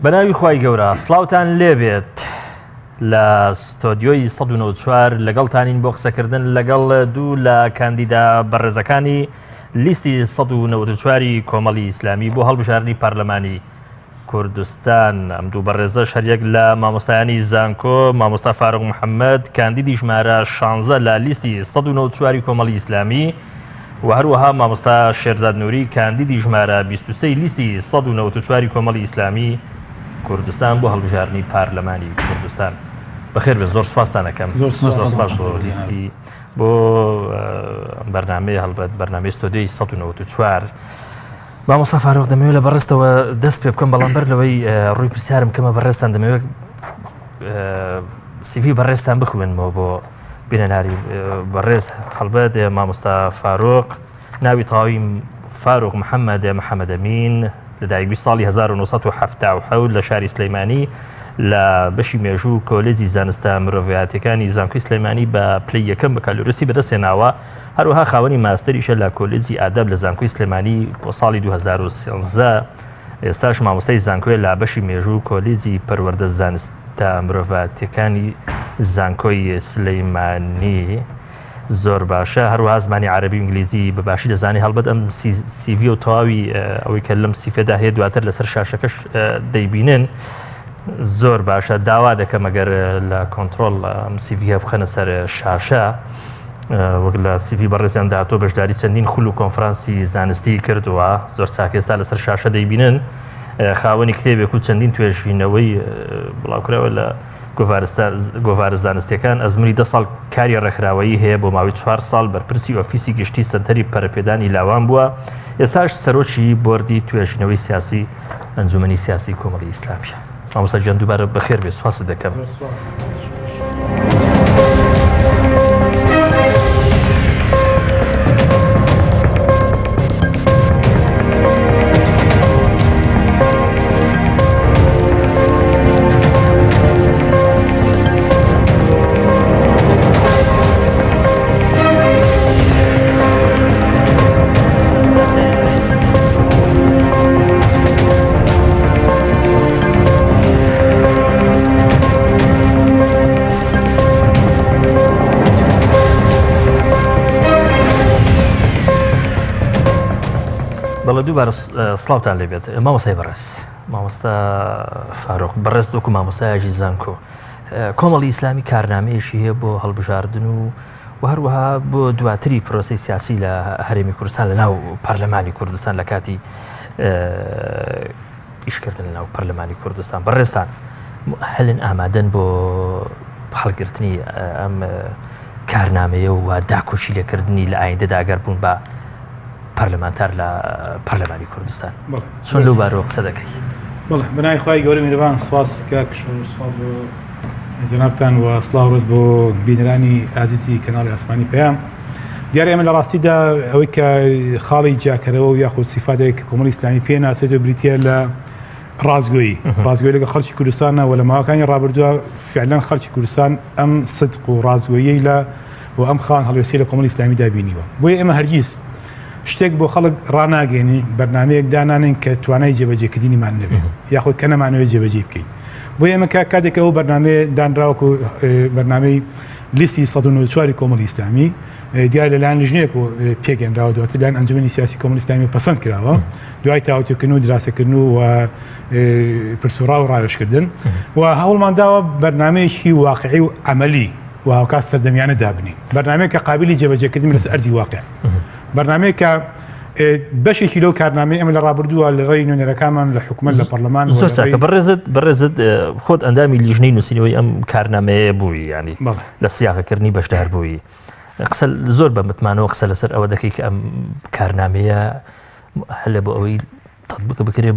بەناوی خوای گەورە سڵاوتان لێبێت لە ستۆدیۆی 1940 لەگەڵتانین بۆ قسەکردن لەگەڵ دوو لە کاندیدا بەڕێزەکانی لیستی 1940 کۆمەڵی ئیسلامی بۆ هەڵبژاردنی پەرلەمانی کوردستان. ئەم دوو بەڕێزەش هەریەک لە مامۆستایانی زانکۆ، مامۆستا فاروق محەممەد، کاندیدی ژمارە 16 لە لیستی 194 کۆمەڵی ئیسلامی و هەروەها مامۆستا شێرزاد نووری کاندیدی ژمارە 23 لیستی 194 کۆمەڵی ئیسلامی کوردستان بۆ هەڵبژاردنی پارلەمانی کوردستان. بەخێر بێن زۆر سوپاستان ئەکەم. زۆر سوپاس بۆ لیستی بۆ بەرنامەی هەڵبەت بەرنامەی ستۆدیۆی 194. مامۆستا فاروق دەمەوێت لە بەڕێزتەوە دەست پێ بکەم بەڵام بەر لەوەی ڕووی پرسیارم کەمە بەڕێزتان دەمەوێت سیڤی بەڕێزتان بخوێنمەوە بۆ بینەناری بەڕێز هەڵبەت مامۆستا فاروق ناوی تەواوی فاروق محەممەد محەممەدەمین لەدایکبووی ساڵی 1970 لە شاری سلەیمانی لە بەشی مێژوو کۆلێجی زانستە مرۆڤایەتەکانی زانکۆی سلەیمانی بە پلەی یەکەم بەکالۆریۆسی بەدەستهێناوە هەروەها خاوەنی ماستەریشە لە کۆلێجی ئاداب لە زانکۆی سلێمانی بۆ ساڵی 2013 ئێستاش مامۆستای زانکۆیە لە بەشی مێژوو و کۆلێجی پەروەردە زانستە مرۆڤایەتیەکانی زانکۆی سلەیمانی زۆر باشە هەروەها زمانی عەرەبی و ئینگلیزی بە باشی دەزانێت هەڵبەت ئەم سیڤی و تەواوی ئەوەی کە لەم سیفێدا هەیە دواتر لەسەر شاشەکەش دەیبینن زۆر باشە داوا دەکەم ئەگەر لە کۆنتترۆل ئەم سیڤە بخەنە سەر شاشە وەک لە سیڤی بەڕێزیان داتۆ بەشداری چەندین خول و کۆنفرانسی زانستی کردووە زۆر چاکێستا لەسەر شاشە دەیبینن خاوەنی کتێبێک و چەندین توێژینەوەی بڵاوکراوە لە گۆڤارە زانستیەکان ئەزموونی دە ساڵ کاری ڕێکخراوەیی هەیە بۆ ماوەی چوار ساڵ بەرپرسی ئۆفیسی گشتی سەنتەری پەرەپێدانی لاوان بووە ئێستاش سەرۆکی بۆردی توێژینەوەی سیاسی ئەنجومەنی سیاسی کۆمەڵی ئیسلامیە. مامۆستا گیان دووبارە بەخێر بێ سوپاست دەکەم. بەڵێ دووبارە سڵاوتان لێبێت مامۆستای بەڕێز مامۆستا فاروق بەڕێز وەکو مامۆستایەکی زانکۆ کۆمەڵی ئیسلامی کارنامەیەکی هەیە بۆ هەڵبژاردن و و هەروەها بۆ دواتری پرۆسی سیاسی لە هەرێمی کوردستان لە ناو پەرلەمانی کوردستان لە کاتی ئیشکردن لە ناو پەرلەمانی کوردستان بەڕێزتان هەلن ئامادەن بۆ هەڵگرتنی ئەم کارنامەیە و داکۆکی لێکردنی لە ئایندەدا گەر بوون بە پەرلەمانتار لە پەرلەمانی کوردستان چۆن لەو بارەوە قسە دەکەی؟ بەڵێ بەناوی خوای گەورە میهرەبان سوپاس کاک شۆڕش سوپاس بۆ جەنابتان و سڵاو ڕێز بۆ بینەرانی ئازیزی کەناڵی ئاسمانی پەیام دیارە ئێمە لە ڕاستیدا ئەوەی کە خاڵی جیاکەرەوە و یاخود سیفاتێک کە کۆمەڵی ئیسلامی پێ ناسێت و بریتە لە ڕاستگۆیی ڕاستگۆیی لەگەڵ خەڵکی کوردستانە و لە ماوەکانی ڕابردووە فعلەن خەڵکی کوردستان ئەم سدق و ڕاستگۆیی لە و ئەم خاوەن هەڵوێستی لە کۆمەڵی ئیسلامیدا بینیوە بۆیە ئێمە هەرگیز شتێک بۆ خەڵک ڕاناگەێنین بەرنمەیەک دانانین کە توانای جێبەجێکردنیمان نەبێت یاخود کە نەمانەوێت جێبەجێ بکەین بۆ ئێمە کە کاتێک ئەو بەرنامەیە دانراوەکو بەرنامەی لیستی 1940 کۆمەڵی ئیسلامی دیار لەلایەن لیژنەیەک و پێکێنراوە دواتر لایەن ئەنجومەنی سیاسی کۆمەڵی ئیسلامی پەسەند کراوە دوای تاوتوێکردن و دراسەکردن و پرس و ڕا و ڕاوێژکردن و هەوڵمان داوە بەرنامەیەکی واقعی و عەمەلی و هاوکات سەردەمیانە دابنین بەرنامەیەک کە قابلی جێبەجێکردن لەسەر ئەرزی واقع بەرنامەیەک کە بەشێکی لەو کارنامەی ئەمە لە ڕابردووە لە ڕێی نوێنەرەکانمان لە حکومەت لە پەرلەمان زۆر چاکە بەڕێزت بەڕێزت خۆت ئەندامی لیژنەی نووسینەوەی ئەم کارنامەیە بووی ینی لە سیاغەکردنی بەشدار بووی قسە زۆر بە متمانەوە قسە لەسەر ئەوە دەکەی کە ئەم کارنامەیە هەلە بۆ ئەوەی تطبیق بکرێ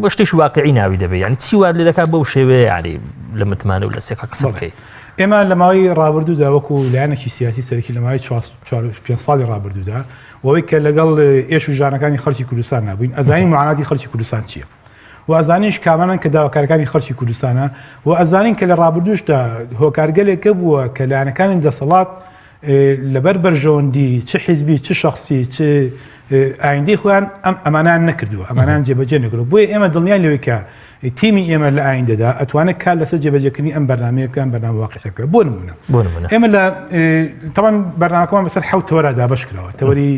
بە شتێکی واقعی ناوی دەبێت یعنی چی وات لێ دەکات بەو شێوەیە یعنی لە متمانە و لە سێکە قسە بکەیت ئێمە لە ماوەی ڕابردوودا وەکو لایەنێکی سیاسی سەرەکی لە ماوەی چوار پێنج ساڵی ڕابردوودا وەوەی کە لەگەڵ ئێش و ژانەکانی خەڵکی کوردستان نابووین ئەزانین معاناتی خەڵکی کوردستان چییە و ئەزانیش کامانن کە داواکارەکانی خەڵکی کوردستانە و ئەزانین کە لە ڕابردووشدا هۆکارگەلێکە بووە کە لایەنەکانی دەسەڵات. لەبەر بەرژەوەندی چ حیزبی چ شخصی چ ئایندەی خۆیان ئەم ئەمانان نەکردووە ئەمانان جێبەجێ نەکردووە بۆیە ئێمە دڵنیان لەوەی کە تیمی ئێمە لە ئایندەدا ئەتوانێت کار لەسەر جێبەجێکردنی ئەم بەرنمەیە بکەن بەرنامە واقعی بکە بۆ نمونە بۆ نمونە ئێمە لە تەوان بەرنامەکەمان بەسەر حەوت تەوەرا دابەش کراوە تەوەری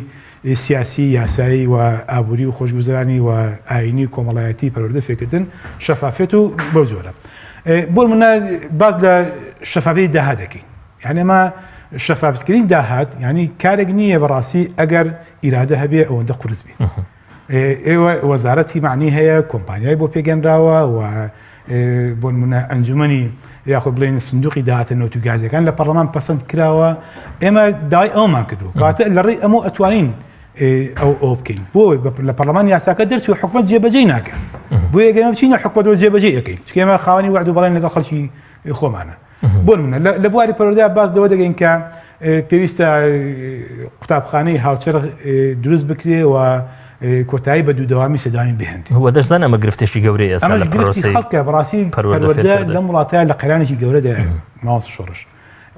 سیاسی یاسایی و ئابووری و خۆشگوزرانی و ئاینی و کۆمەڵایەتی پەروەردە فێرکردن شەفافێت و بەو جۆرە بۆ نمونە باس لە شەفافی داهات دەکەین یعنی ئەمە شەفافتکردنی داهات یعنی کارێک نییە بەڕاستی ئەگەر ئیرادە هەبێ ئەوەندە قورس بێ ئێوە وەزارەتی معنی هەیە کۆمپانیای بۆ پێگەنراوە و بۆ نمونە ئەنجومەنی یاخود بڵێن سندوقی داهاتە نەوت و گازەکان لە پەرلەمان پەسەند کراوە ئێمە داوای ئەومان کردو کاتە لە ڕێی ئەمە ئەتوانین ئەو ئەو بکەین بۆ لە پەرلەمان یاساکە دەرچوو حکومت جێبەجێ ناکە بۆ یەکەمە بچینە حکومەتەوە جێبەجێ ئەەکەین چکێمە خاوەنی وعد و بەڵێن لەگەڵ خەڵکی خۆمانە بۆ نمونە لە بواری پەروەردە باس لەوە دەگەین کە پێویستە قوتابخانەی هاوچەرخ دروست بکرێ و کۆتایی بە دوو دەوامی سێدامی بهێنرێت. و دەشزان ئەمە گرفتێکی گەورەیە ئێستا ئەمەش لە گرفتی پرۆسەی خەڵکە بەڕاستی پەروەردە پەروەردە فێرکردن. لەم وڵاتە لە قەیرانێکی گەورەدایە مامۆستا شۆڕش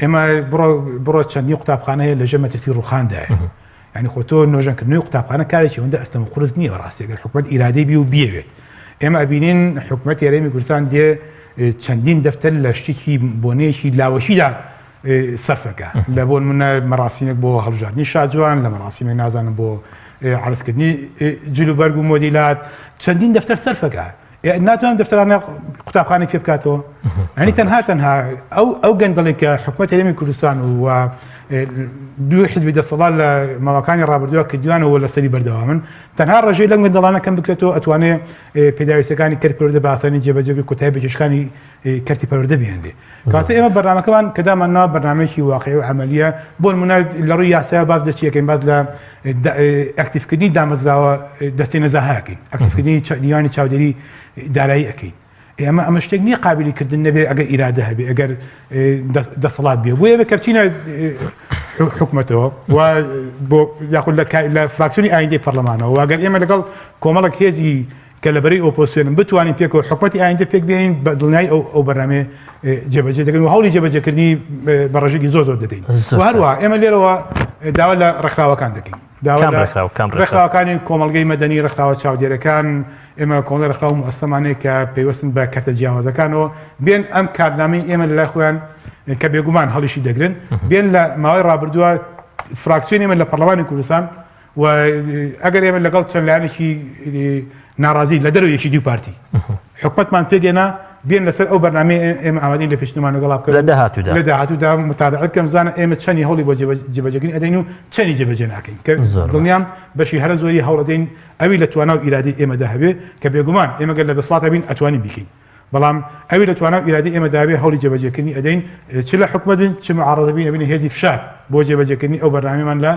ئێمە بڕۆ بڕۆ چەندین قوتابخانە هەیە لەژێر مەترسی ڕووخاندایە یعنی خۆ تۆ نۆژەنکردنەوەی قوتابخانە کارێکی ئەوەندە ئەستەم و قورس نییە بەڕاستی ئەگەر حکومەت ئیرادەی بی و بیەوێت ئێمە ئەبینین حکومەت هەرێمی کوردستان دێ چەندین دەفتەر لە شتێکی بۆنەیەکی لاوەکیدا سەرفەکە لە بۆ منە مەراسیمێک بۆ هەڵبژاردنی شاجوان لە مەراسیمێک نازانم بۆ عرضکردنی جلوبەرگ و مۆدیلات چەندین دەفتەر سەرفەکە ناتوانم دەفتەرانە قوتابخانەی پێ بکاتەوە ئەنی تەنها تەنها ئەو ئەو گەندەڵی کە حکوومەت هەرێمی کوردستان و دوو حزبی دەسەڵات لە ماوەکانی ڕابردووە کردوانەوە لەسەری بەردەوامن تەنها ڕێژەی لەم گەندەڵانە کەم بکرێتەوە ئەتوانێ پێداویستەکانی کەرتی پەروەردە بە ئاسانی جێبەجێ بکرێت کۆتایی بە کێشەکانی کەرتی پەروەردە بهێنرێ کاتە ئێمە بەرنامەکەمان کە دامان ناوە بەرنامەیەکی واقعی و عەمەلیە بۆ نمونە لە ڕووی یاسایە باس لە چیەکەین باس لە ئەکتیفکردنی دامەزراوە دەستەی نەزاهەکەین ئەکتیفکردنی دیوانی چاودێری دارایی ئەەکەین ئێمە ئەمە شتێک نییە قابلی کردن نەبێ ئەگەر ئیرادە هەبێ ئەگەر دەسەڵات بێ بۆیە بە کەچینە حکومەتەوە و بۆ یاخود لە فراکسیۆنی ئایندەی پەرلەمانەوە واگەر ئێمە لەگەڵ کۆمەڵک هێزی کە لە بەرەی ئۆپۆزسیۆنن بتوانین پێکەوە حکومەتی ئایندە پێک بێنین بە دڵنیایی ئەو ئەو بەرنامەیە جێبەجێ دەکەین و هەوڵی جێبەجێکردنی بە ڕێژەیەکی زۆر زۆر دەدەین و هەروەها ئێمە لێرەوە داوا لە ڕێکخراوەکان دەکەین داوا لە ڕێکخراوەکانی کۆمەڵگەی مەدەنی ڕێکخراوە چاودێرەکان ئێمە کۆمەڵی ڕێکخراو موئەسەسەمانەیە کە پەیوەستن بە کەرتە جیاوازەکانەوە بێن ئەم کارنامەی ئێمە لە لای خۆیان کە بێگومان هەڵیشی دەگرن بێن لە ماوەی ڕابردووە فراکسیۆنی ئێمە لە پەرلەمانی کوردستان و ئەگەر ئێمە لەگەڵ چەند لایەنێکی ناڕازی لە دەرەوە یەکی دوو پارتی حکومەتمان پێگەنا بێن لەسەر ئەو بەرنامەی ئێمە ئامادەین لە پێشنمان لەگەڵا بکەن لە داهاتوودا لە داهاتوودا متابعە بکەم بزانە ئێمە چەنی هەوڵی بۆ جێبەجێکردنی ئەدەین و چەنی جێبەجێ ناکەین کە دڵنیام بەشی هەرە زۆری هەوڵەدەین ئەوی لە توانا و ئیرادەی ئێمەدا هەبێ کە بێگومان ئێمە گەر لە دەسەڵاتە بین ئەتوانین بیکەین بەڵام ئەوی لە توانا و ئیرادەی ئێمەدا بێ هەوڵی جێبەجێکردنی ئەدەین چ لە حکومەت بین چ معارەزە بین ئەبینە هێزی فشار بۆ جێبەجێکردنی ئەو بەرنامەیەمان لە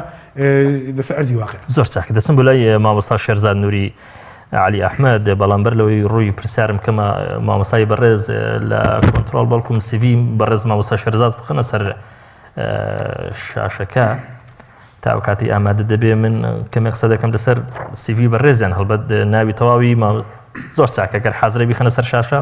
لەسەر ئەرزی واقع. زۆر چاک دەچم بۆ لای مامۆستا شێرزاد نوری عەلی ئەحمەد بەڵام بەر لەوەی ڕووی پرسیارم کەمە مامۆستای بەڕێز لە کۆنترۆڵ بەڵکم سیڤی بەڕێز مامۆستا شێرزاد بخەنە سەر شاشەکە. تا ئەو کاتەی ئامادە دەبێ من کەمێک قسە دەکەم لەسەر سیڤی بەڕێزیان هەڵبەت ناوی تەواوی زۆر چاکە گەر حازرە بیخەنە سەر شاشە.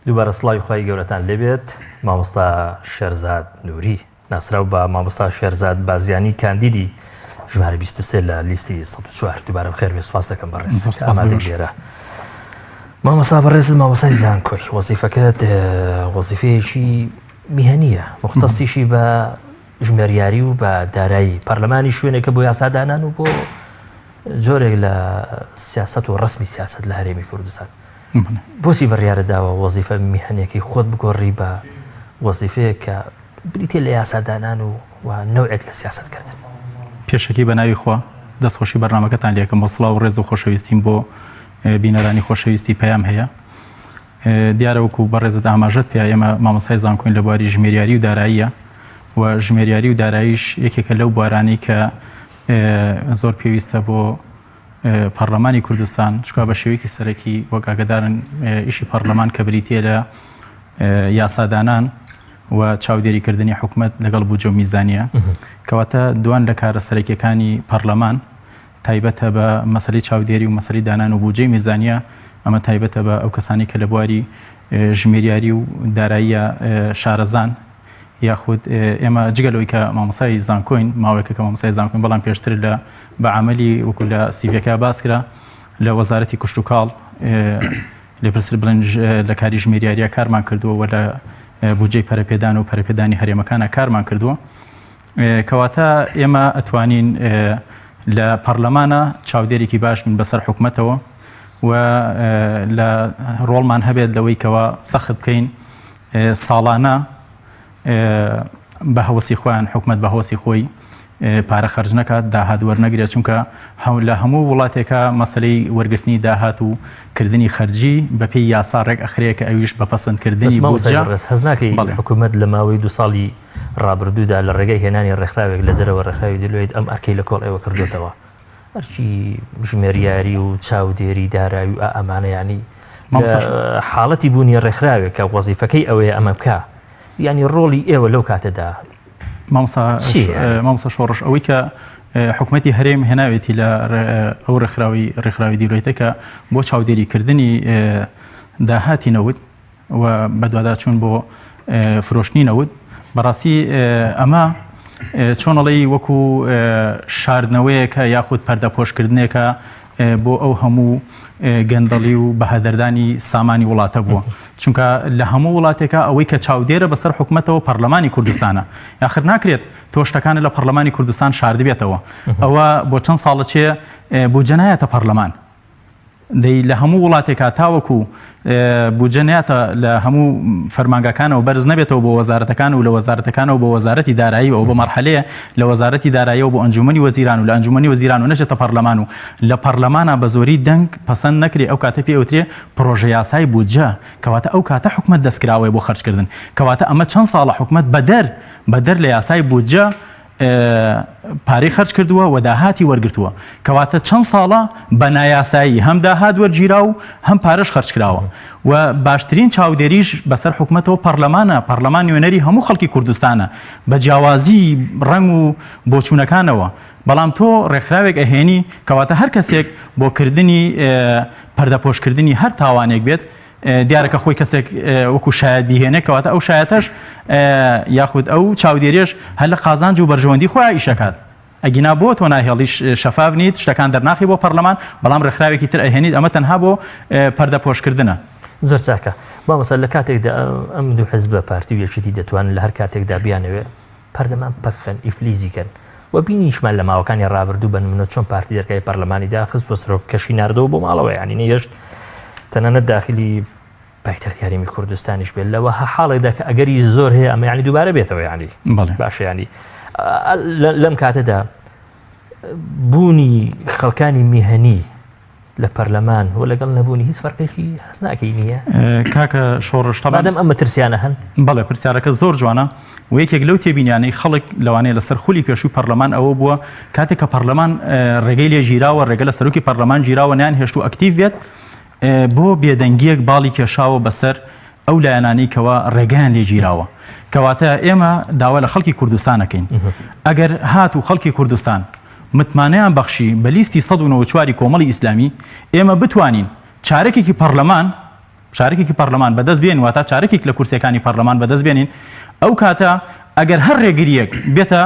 دووبارە سڵاوی خوای گەورەتان لێبێت مامۆستا شێرزاد نوری ناسراو بە مامۆستا شێرزاد بازیانی کاندیدی ژمارە 23 لە لیستی 104 دووبارە بەخێر بێ سوپاس دەکەم بەڕێز ئامادەی لێرە. مامۆستا بەڕێزت مامۆستای زانکۆی وەزیفەکەت وەزیفەیەکی میهەنیە مختصیشی بە ژمێریاری و بە دارایی پەرلەمانی شوێنێکە بۆ یاسادانان و بۆ جۆرێک لە سیاست و ڕسمی سیاست لە هەرێمی کوردستان بۆچی بڕیارە داوە وەزیفە میهەنیەکەی خۆت بگۆڕی بە وەزیفەیەک کە بریتە لە یاسادانان و و نەوعێک لە سیاست کردن. پێشەکی بە ناوی خوا دەستخۆشی بەرنامەکەتان لێکەم وە سڵاو و ڕێز و خۆشەویستیم بۆ بینەرانی خۆشەویستی پەیام هەیە. دیارە وەکو بەڕێزت ئاماژەت پێ ئێمە مامۆستای زانکۆین لە بواری ژمێریاری و داراییە و ژمێریاری و داراییش یەکێکە لەو بوارانەی کە زۆر پێویستە بۆ پەڕلەمانی کوردستان، چونکە بە شێوەیەکی سەرەکی وەک ئاگادارن ئیشی پەڕلەمان کە بریتییە لە یاسادانان و چاودێریکردنی حکومەت لەگەڵ بودجە و میزانیە، کەواتە دوان لە کارە سەرەکیەکانی پەڕلەمان تایبەتە بە مەسەلەی چاودێری و مەسەلەی دانان و بودجەی میزانیە، ئەمە تایبەتە بە ئەو کەسانی کە لە بواری ژمێریاری و داراییە شارەزان. یاخود ئێمە جگە لەوەی کە مامۆستای زانکۆین ماوەیەکە کە مامۆستای زانکۆین بەڵام پێشتر لە بە عملی وەکو لە سیڤەکە باس کرا لە وەزارەتی کشتوکاڵ لێپرسر بڵێن لە کاری ژمێریاریە کارمان کردووە و لە بودجەی پەرەپێدان و پەرەپێدانی هەرێمەکانە کارمان کردووە کەواتە ئێمە ئەتوانین لە پەرلەمانە چاودێرێکی باش بین بەسەر حکومەتەوە و لە ڕۆڵمان هەبێت لەوەی کەوا سەخت بکەین ساڵانە بە هەوەسی خۆیان حکومەت بە هەوەسی خۆی پارە خەرج نەکات داهات وەرنەگرێت چونکە لە هەموو وڵاتێکە مەسلەی وەرگرتنی داهات و کردنی خەرجی بەپێی یاسا ڕێک ئەخرێ کە ئەویش بە پەسەندکردنی بودجە. هەست ناکەی حکومەت لە ماوەی دو ساڵی ڕابردوودا لە ڕێگەی هێنانی ڕێکخراوێک لە دەرەوە ڕێکخراوی دیلۆیت ئەم ئەرکەی لە کۆڵ ئێوە کردوتەوە ئەرکی ژمێریاری و چاودێری دارایی و ئەمانە یعنی حاڵەتی بوونی ڕێکخراوێک کە وەزیفەکەی ئەوەیە ئەمە بکە یعنی ڕۆڵی ئێوە لەو کاتەدا مامۆستا شۆڕش ئەوەی کە حکوومەتی هەرێم هێناوێتی لە ئەو ڕێکخراوی ڕێکخراوی دیلۆیتەکە بۆ چاودێریکردنی داهاتی نەوت و بەدواداچوون بۆ فرۆشتنی نەوت بەڕاستی ئەمە چۆن ئەڵێی وەکو شاردنەوەیەکە یاخود پەردەپۆشکردنێکە بۆ ئەو هەموو گەندەڵی و بەهەدەردانی سامانی وڵاتە بووە چونکە لە هەموو وڵاتێکە ئەوەی کە چاودێرە بەسەر حکومەتەوە پەرلەمانی کوردستانە یاخر ناکرێت تۆ شتەکانە لە پەرلەمانی کوردستان شاردبێتەوە ئەوە بۆ چەند ساڵە چێ بۆ جەنایەتە پەرلەمان دەی لە هەموو وڵاتێکا تاوەکو بودجە نەیاتە لە هەموو فەرمانگاکانەوە بەرز نەبێتەوە بۆ وەزارەتەکان و لە وەزارەتەکانەوە بۆ وەزارەتی دارایی و بە مەرحەلەیە لە وەزارەتی داراییەوە بۆ ئەنجومەنی وەزیران و لە ئەنجومەنی وەزیران و نەچێتە پەرلەمان و لە پەرلەمانا بە زۆری دەنگ پەسەند نەکرێ ئەو کاتە پێ ئەوترێ پڕۆژە یاسای بودجە کەواتە ئەو کاتە حکومەت دەستکراوەیە بۆ خەرجکردن کەواتە ئەمە چەند ساڵە حکومەت بەدەر بەدەر لە یاسای بودجە پارەی خەرج کردووە و داهاتی وەرگرتووە، کەواتە چەند ساڵە بە نایاسایی هەم داهات وەرگیرا و هەم پارەش خەرج کراوە و باشترین چاودێریش بەسەر حکومەتەوە پەرلەمانە، پەرلەمان نوێنەری هەموو خەڵکی کوردستانە بە جیاوازی ڕەنگ و بۆچوونەکانەوە، بەڵام تۆ ڕێکخراوێک ئەهێنی کەواتە هەر کەسێک بۆ کردنی پەردەپۆشکردنی هەر تاوانێک بێت دیارە کە خۆی کەسێک وەکو شایەت بیهێنێ کەواتە ئەو شایەتەش یاخود ئەو چاودێریش هەر لە قازانج و بەرژەوەندی خۆیان ئیشەکات ئەگینا بۆ تۆ ناهێڵیش شەفاف نیت شتەکان دەرناخی بۆ پەرلەمان بەڵام ڕێکخراوێکی تر ئەهێنیت ئەمە تەنها بۆ پەردە پۆشکردنە. زۆر چاکە مامۆستا لە کاتێکدا ئەم دوو حزبە پارتی و یەکێتی دەتوانن لە هەر کاتێکدا بیانەوێ پەرلەمان پەکخەن ئیفلیجی کەن و بینیشمان لە ماوەکانی ڕابردوو بە نمونە چۆن پارتی دەرگای پەرلەمانی داخست و سەرۆکەشی ناردەوە بۆ ماڵەوە یعنی نەیەشت تەنانەت داخلی پایتەختی هەرێمی کوردستانیش بێت لەوە حاڵێکدا کە ئەگەری زۆر هەیە ئەمە یعنی دووبارە بێتەوە یعنی باشە ینی لەم کاتەدا بوونی خەڵکانی میهەنی لە پەرلەمان و لەگەڵ نەبوونی هیچ فەرقێکی هەست ناکەی نییە؟ کاکە شۆڕش تەبعەن مادەم ئەم مەترسیانە هەن. بەڵێ پرسیارەکە زۆر جوانە و یەکێک لەو تێبینیانەی خەڵک لەوانەیە لەسەر خولی پێشووی پەرلەمان ئەوە بووە کاتێک کە پەرلەمان ڕێگەی لێ گیراوە ڕێگە لە سەرۆکی پەرلەمان گیراوە نیان هێشت و ئەکتیڤ بێت بۆ بێدەنگیەک باڵی کێشاوە بەسەر ئەو لایەنانەی کەوا ڕێگەیان لێ گیراوە کەواتە ئێمە داوا لە خەڵکی کوردستان ئەکەین ئەگەر هات و خەڵکی کوردستان متمانەیان بەخشی بە لیستی 194 ی کۆمەڵی ئیسلامی ئێمە بتوانین چارەکێکی پەڕلەمان چارەکێکی پەڕلەمان بەدەست بێنین واتا چارەکێک لە کورسیەکانی پەڕلەمان بەدەست بێنین ئەو کاتە ئەگەر هەر ڕێگریەک بێتە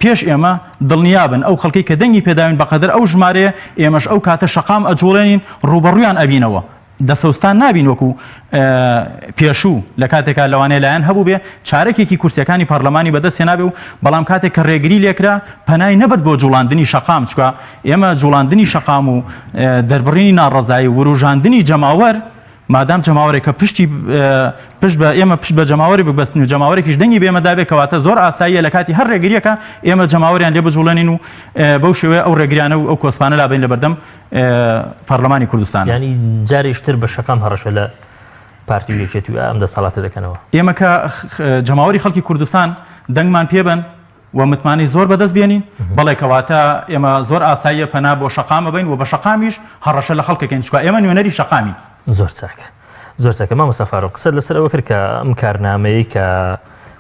پێش ئێمە دڵنیابن ئەو خەڵکەی کە دەنگی پێداوین بەقەدەر ئەو ژمارەیە ئێمەش ئەو کاتە شەقام ئەجوڵێنین ڕووبەڕوویان ئەبینەوە. دەسەوستان نابین وەکو پێشوو لە کاتێکا لەوانەیە لایەن هەبوو بێ چارەکێکی کورسیەکانی پەرلەمانی بەدەست هێنابێ و بەڵام کاتێک کە ڕێگری لێکرا پەنای نەبرد بۆ جوڵاندنی شەقام چکە ئێمە جوڵاندنی شەقام و دەربڕینی ناڕەزایی و وروژاندنی جەماوەر مادام جەماوەرێک کە پشتی پشت بە ئێمە پشت بە جەماوەری ببەستن و جەماوەرێکیش دەنگی بێمە دابێ کەواتە زۆر ئاساییە لە کاتی هەر ڕێگریەکە ئێمە جەماوەریان لێ بجوڵێنین و بەو شێوەیە ئەو ڕێگریانە و ئەو کۆسپانە لابەین لە بەردەم پەرلەمانی کوردستان. یانی جارێکی تر بە شەقام هەڕەشە لە پارتی و یەکێتی و ئەم دەسەڵاتە دەکەنەوە. ئێمە کە جەماوەری خەڵکی کوردستان دەنگمان پێبەن و متمانەی زۆر بەدەست بێنین، بەڵێ کەواتە ئێمە زۆر ئاساییە پەنا بۆ شەقام ئەبەین و بە شەقامیش هەڕەشە لە خەڵک ئەکەین، چونکە ئێمە نوێنەری شەقامین. زۆر چاکە. زۆر چاکە مامۆستا فاروق قسەت لەسەر ئەوە کرد کە ئەم کارنامەیەی کە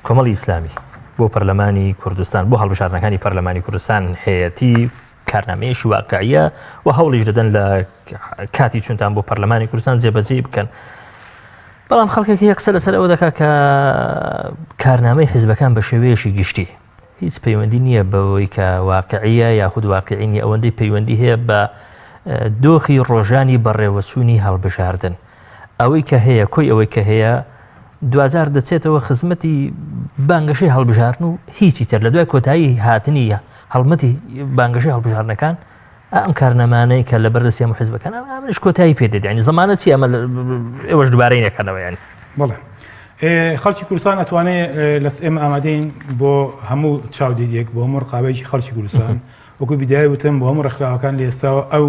کۆمەڵی ئیسلامی بۆ پەرلەمانی کوردستان بۆ هەڵبژاردنەکانی پەرلەمانی کوردستان هەیەتی کارنامەیەکی واقعیە و هەوڵیش دەدەن لە کاتی چونتان بۆ پەرلەمانی کوردستان جێبەجێ بکەن. بەڵام خەڵکێک هەیە قسە لەسەر ئەوە دەکات کە کارنامەی حیزبەکان بە شێوەیەکی گشتی هیچ پەیوەندی نییە بەوەی کە واقعیە یاخود واقعی نیە ئەوەندەی پەیوەندی هەیە بە دۆخی ڕۆژانی بەڕێوەچوونی هەڵبژاردن ئەوەی کە هەیە کۆی ئەوەی کە هەیە دوجار دەچێتەوە خزمەتی بانگەشەی هەڵبژاردن و هیچی تر لە دوای کۆتایی هاتنی هەڵمەتی بانگەشەی هەڵبژاردنەکان ئەم کارنامانەی کە لە بەردەستی هەموو حزبەکان ئەمنش کۆتایی پێ دێت ینی زمانە چی ئەمە ئێوەش دوبارەی نەکەنەوە ینی بەڵێ خەڵکی کوردستان ئەتوانێت لەس ئێمە ئامادەین بۆ هەموو چاودێریەک بۆ هەموو ڕقابێکی خەڵکی کوردستان وەکو بیدای وتم بۆ هەموو ڕێکخراوەکان لە ئێستاوە ئەو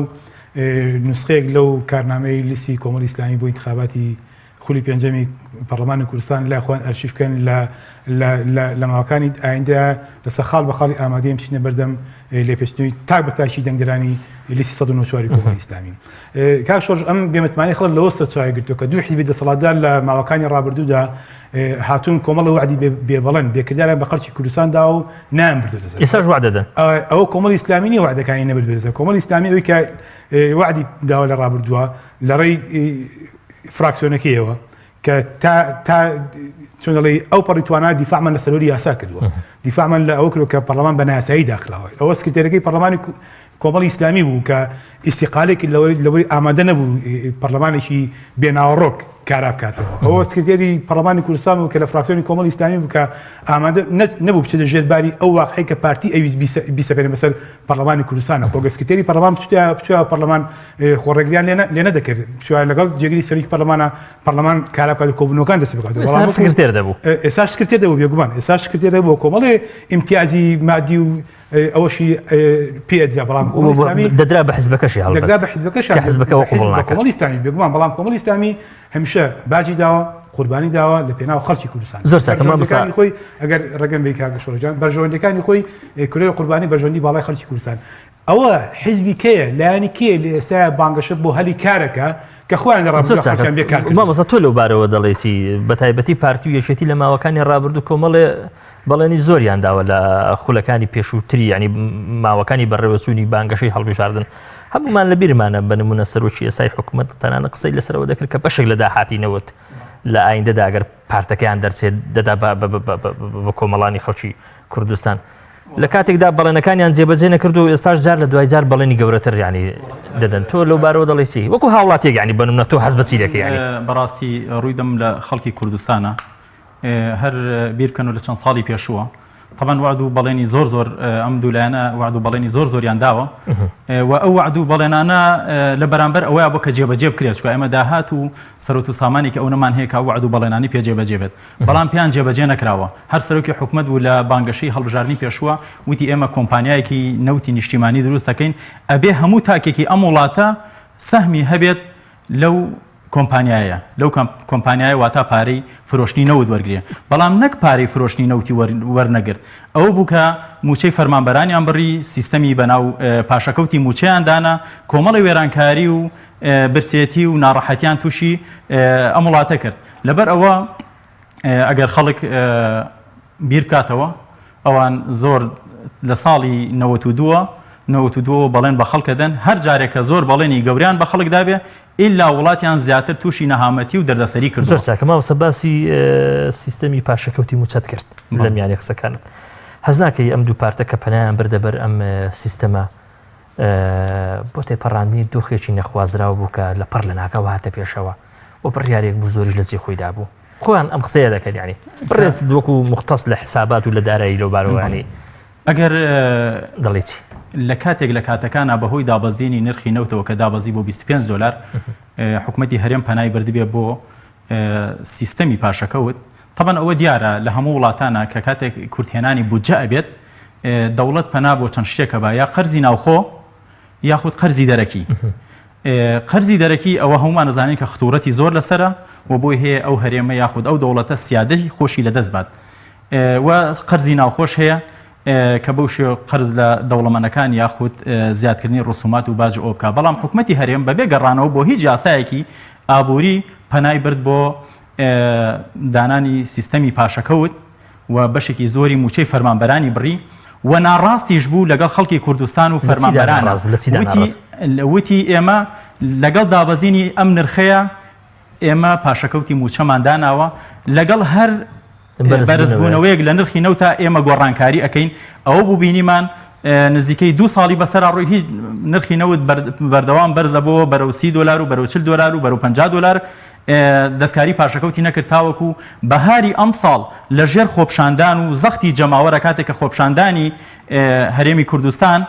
نسخەیەک لەو کارنامەی لیستی کۆمەڵی ئیسلامی بۆ ئینتخاباتی خولی پێنجەمی پەرلەمانی کوردستان لای خۆیان ئەرشیف بکەن لە لە ماوەکانی ئایندە لەسەر خاڵ بە خاڵی ئامادەیم بچینە بەردەم لێپێچنەوەی تاک بە تاکی دەنگدەرانی لیستی 194 کۆمەڵی ئیسلامی. کاک شۆڕش ئەم بێمتمانەی خەڵک لەوە سەرچاوەی گرتووە کە دوو حیزبی دەسەڵاتدار لە ماوەکانی ڕابردوودا هاتوون کۆمەڵە وەعدی بێبەڵێن بێکرداریان بە خەڵکی کوردستان داوە و نایان بردوێتە سەر. ئێستاش وەعدە دەدەن. ئەوە کۆمەڵی ئیسلامی نییە وەعدەکانی نەبردوێتە سەر. کۆمەڵی ئیسلامی ئەوەی کە وەعدی داوە لە ڕابردووە لە ڕێی فراکسیۆنەکەیەوە کە تا تا چۆن دەڵێی ئەو پەڕی توانا دیفاعمان لە سەروەری یاسا کردووە دیفاعمان لە ئەوە کردووە کە پەرلەمان بە نایاسایی داخراوە ئەوە سکرتێرەکەی پەرلەمانی کۆمەڵی ئیسلامی بوو کە ئیستیقالێک لەوەی ئامادە نەبوو پەرلەمانێکی بێناوەڕۆک کارا بکاتەوە ئەوە سکرتێری پەرلەمانی کوردستان بوو کە لە فراکسیۆنی کۆمەڵی ئیسلامی بوو کە ئامادە نەبوو بچێتە ژێر باری ئەو واقعی کە پارتی ئەویست بیسەپێنێ بەسەر پەرلەمانی کوردستانە خۆگە سکرتێری پەرلەمان بچوە پەرلەمان خۆ ڕێگریان لێ نەدەکرد بچوە لەگەڵ جێگری سەرۆکی پەرلەمانە پەرلەمان کارا بکات و کۆبوونەوەکان دەست بکات بەڵام سکرتێر دەبوو ئێستا سکرتێر دەبوو بێگومان ئێستا سکرتێر دەبوو کۆمەڵێ ئیمتیازی مادی و ئەوەشی پێ ئەدرا بەڵام کۆمەڵی ئیسلامی دەدرا بە حزبەکەشی هەڵبەت دەدرا بە حزبەکەش کە حزبەکە وە قبوڵ ناکات کۆمەڵی ئیسلامی بێگومان بەڵام کۆمەڵی ئیسلامی هەمیشە باجی داوە قوربانی داوە لە پێناو خەڵکی کوردستان زۆر چاکە مامۆستا بەرژەوەندیەکانی خۆی ئەگەر ڕێگەم بێ کاکە شۆڕش جان بەرژەوەندیەکانی خۆی کردووە قوربانی بەرژەوەندی باڵای خەڵکی کوردستان ئەوە حیزبی کێیە لایەنی کێیە لە ئێستایا بانگەشە بۆ هەلی کارەکە کە خۆیان لە ڕابردوودا خەڵکیان بێ کار کردووە. مامۆستا تۆ لەو بارەوە دەڵێی چی؟ بەتایبەتی پارتی و یەکێتی لە ماوەکانی ڕابردوو کۆمەڵێ بەڵێنی زۆریان داوە لە خولەکانی پێشووتری یانی ماوەکانی بەڕێوەچوونی بانگەشەی هەڵبژاردن هەمومان لە بیرمانە بە نمونە سەرۆکی ئێستای حکوومەت تەنانە قسەی لەسەرەوە دەکرد کە بەشێک لە داهاتی نەوت لە ئایندەدا گەر پارتەکەیان دەرچێت دەدا بە کۆمەڵانی خەڵکی کوردستان. لە کاتێکدا بەڵێنەکانیان جێبەجێ نەکرد و ئێستاش جار لە دوای جار بەڵێنی گەورەتر ینی دەدەن تۆ لەو بارەوە دەڵێی چی وەکو هاوڵاتیەک ینی بەنمونە تۆ حەز بە چی دەکەی ینی بەڕاستی ڕووی دەم لە خەڵکی کوردستانە هەر بیر بکەن و لە چەند ساڵی پێشووە طبعا وعد و بەڵێنی زۆر زۆر ئەم دوو لایەنە وعد و بەڵێنی زۆر زۆریان داوە و ئەو وعد و بەڵێنانە لە بەرامبەر ئەوەیە بۆ کە جێبەجێ بکرێت چونکە ئێمە داهات و سەرۆت و سامانێکی ئەو نەمان هەیە کە ئەو وعد و بەڵێنانی پێ جێبەجێ بێت بەڵام پێیان جێبەجێ نەکراوە. هەر سەرۆکی حکومەت بوو لە بانگەشەی هەڵبژاردنی پێشووە وتی ئێمە کۆمپانیایەکی نەوتی نیشتیمانی دروست دەکەین، ئەبێ هەموو تاکێکی ئەم وڵاتە سەهمی هەبێت لەو کۆمپانیایە، لەو کۆمپانیایە واتا پارەی فرۆشتنی نەوت وەرگرێ، بەڵام نەک پارەی فرۆشتنی نەوتی وەرنەگرت، ئەوە بوو کە مووچەی فەرمانبەرانیان بڕی، سیستەمی بەناو پاشەکەوتی مووچەیان دانا، کۆمەڵی وێرانکاری و برسێتی و ناڕەحەتیان تووشی ئەم وڵاتە کرد. لەبەر ئەوە ئەگەر خەڵک بیر بکاتەوە ئەوان زۆر لە ساڵی 92 92 بەڵێن بە خەڵکە دەن هەر جارێک کە زۆر بەڵێنی گەوریان بە خەڵک دابێ ئیلا وڵاتیان زیاتر تووشی نەهامەتی و دەردەسەری کردووە. زۆر چاکە مامۆستا باسی سیستەمی پاشەکەوتی مووچەت کرد لە میانی قسەکانت. هەست ناکەی ئەم دوو پارتە کە پەنایان بردە بەر ئەم سیستەمە. بۆ تێپەڕاندنی دۆخێکی نەخوازراو بوو کە لە پڕ لە ناکاو هاتە پێشەوە و بڕیارێک بوو زۆریش لە جێی خۆیدا بوو. خۆیان ئەم قسەیە دەکەن یانی بەڕێز وەکو موختەس لە حسابات و لە دارایی لەو بارەوە یانی ئەگەر دەڵێی چی؟ لە کاتێک لە کاتەکانا بەهۆی دابەزینی نرخی نەوتەوە کە دابەزی بۆ 25 دۆلار حکومەتی هەرێم پەنای بردبێ بۆ سیستەمی پاشەکەوت تەبەن ئەوە دیارە لە هەموو وڵاتانە کە کاتێک کورتهێنانی بودجە ئەبێت دەوڵەت پەنا بۆ چەند شتێکە بە یا قەرزی ناوخۆ یاخود قەرزی دەرەکی قەرزی دەرەکی ئەوە هەمومان ئەزانین کە خطورەتی زۆر لەسەرە و بۆی هەیە ئەو هەرێمە یاخود ئەو دەوڵەتە سیادەی خۆشی لەدەست بات و قەرزی ناوخۆش هەیە کە بەو شێوە قەرز لە دەوڵەمەنەکان یاخود زیادکردنی ڕسومات و باج ئەو بکا بەڵام حکومەتی هەرێم بەبێ گەڕانەوە بۆ هیچ یاسایەکی ئابووری پەنای برد بۆ دانانی سیستەمی پاشەکەوت و بەشێکی زۆری مووچەی فەرمانبەرانی بڕی و ناڕاستیش بوو لەگەڵ خەڵکی کوردستان و فەرمانبەران وتی ئێمە لەگەڵ دابەزینی ئەم نرخەیە ئێمە پاشەکەوتی مووچەمان داناوە لەگەڵ هەر بەرزبوونەوەیەک لە نرخی نەوتا ئێمە گۆڕانکاری ئەەکەین ئەوە بوو بینیمان نزیکەی دو ساڵی بەسەرا ڕۆی هیچ نرخی نەوت بەردەوام بەرزە بۆ بەرەو سی دلار و بەرەو 40 دلار و بەرەو 50 دلار دەستکاری پاشەکەوتی نەکرد تاوەکو بەهاری ئەمساڵ لە ژێر خۆپشاندان و زەختی جەماوەرە کاتێک کە خۆپشاندانی هەرێمی کوردستان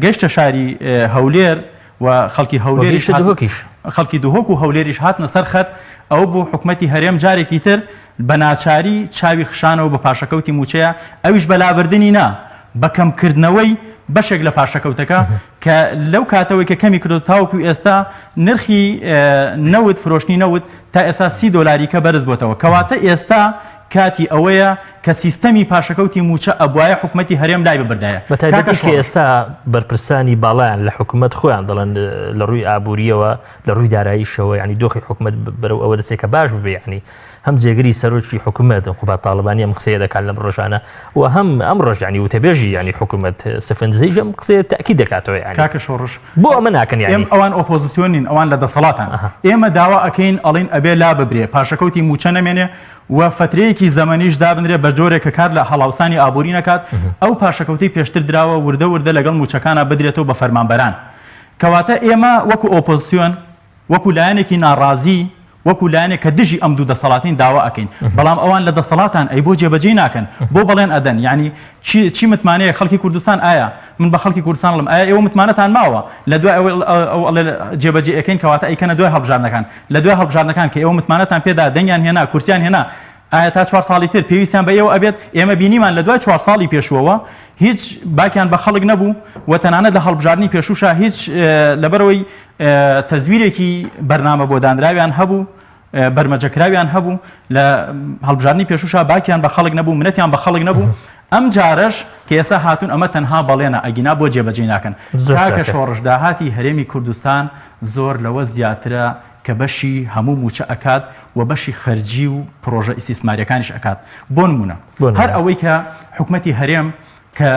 گەشتە شاری هەولێر و خەڵکی هەولێریش دهۆکیش خەڵکی دهۆک و هەولێریش هاتنە سەر خەت ئەو بوو حکومەتی هەرێم جارێکی تر بە ناچاری چاوی خشانەوە بە پاشەکەوتی مووچەیە ئەویش بە لابردنی نا بە کەمکردنەوەی بەشێک لە پاشەکەوتەکە کە لەو کاتەوەی کە کەمی کردو تاوەکو ئێستا نرخی نەوت فرۆشتنی نەوت تا ئێستا سی دۆلاری کە بەرز بۆتەوە کەواتە ئێستا کاتی ئەوەیە کە سیستەمی پاشەکەوتی مووچە ئەبوایە حکومەتی هەرێم لای ببردایە بە تایبەتی کە ئێستا بەرپرسانی باڵایان لە حکومەت خۆیان دەڵێن لە ڕووی ئابووریەوە لە ڕووی داراییشەوە یعنی دۆخی حکومەت بەرەو ئەوە دەچێت کە باش ببێ یعنی هەم جێگری سەرۆکی حکومەت قوباد تاڵەبانی ئەم قسەیە دەکات لەم ڕۆژانە و هەم ئەم ڕۆژ یعنی وتەبێژی یعنی حکومەت سفنزەیش ئەم قسەیە تەئکید دەکاتەوە یعنی کاکە شۆڕش بۆ ئەمە ناکەن یعنی ئێم ئەوان ئۆپۆزیسیۆن نین ئەوان لە دەسەڵاتان ئێمە داوا ئەکەین ئەڵین ئەبێ لا ببرێ پاشەکەوتی مووچە نەمێنێ و فەترەیەکی زەمەنیش دابنرێ بە جۆرێک کە کار لە هەڵاوسانی ئابووری نەکات ئەو پاشەکەوتەی پێشتر دراوە وردە وردە لەگەڵ مووچەکانا بدرێتەوە بە فەرمانبەران کەواتە ئێمە وەکو ئۆپۆزسیۆن وەکو لایەنێکی ناڕازی، وەکو لایەنێک کە دژی ئەم دوو دەسەڵاتەین داوا ئەکەین، بەڵام ئەوان لە دەسەڵاتان ئەی بۆ جێبەجێی ناکەن؟ بۆ بەڵێن ئەدەن؟ یانی چی چی متمانەیە خەڵکی کوردستان ئایا من بە خەڵکی کوردستان ئەڵێم ئایا ئێوە متمانەتان ماوە لە دوای ئەوەی ئەو ئەڵێ جێبەجێ ئەکەین کەواتە ئەیکەنە دوای هەڵبژاردنەکان لە دوای هەڵبژاردنەکان کە ئێوە متمانەتان پێدا دەنگیان هێنا کورسیان هێنا ئایا تا چوار ساڵی تر پێویستیان بە ئێوە ئەبێت؟ ئێمە بینیمان لە دوای چوار ساڵی پێشووەوە هیچ باکیان بە خەڵک نەبوو و تەنانەت لە هەڵبژاردنی پێشووشا هیچ لەبەرئەوەی تەزویرێکی بەرنامە بۆ دانراویان هەبوو بەرمەجەکراویان هەبوو لە هەڵبژاردنی پێشووشا باکیان بە خەڵک نەبوو منەتیان بە خەڵک نەبوو ئەم جارەش کە ئێستا هاتوون ئەمە تەنها بەڵێنە ئەگینا بۆ جێبەجێی ناکەن کاکە شۆڕش داهاتی هەرێمی کوردستان زۆر لەوە زیاترە کە بەشی هەموو مووچە ئەکات و بەشی خەرجی و پڕۆژە ئیستیسماریەکانیش ئەکات بۆ نموونە هەر ئەوەی کە حکومەتی هەرێم کە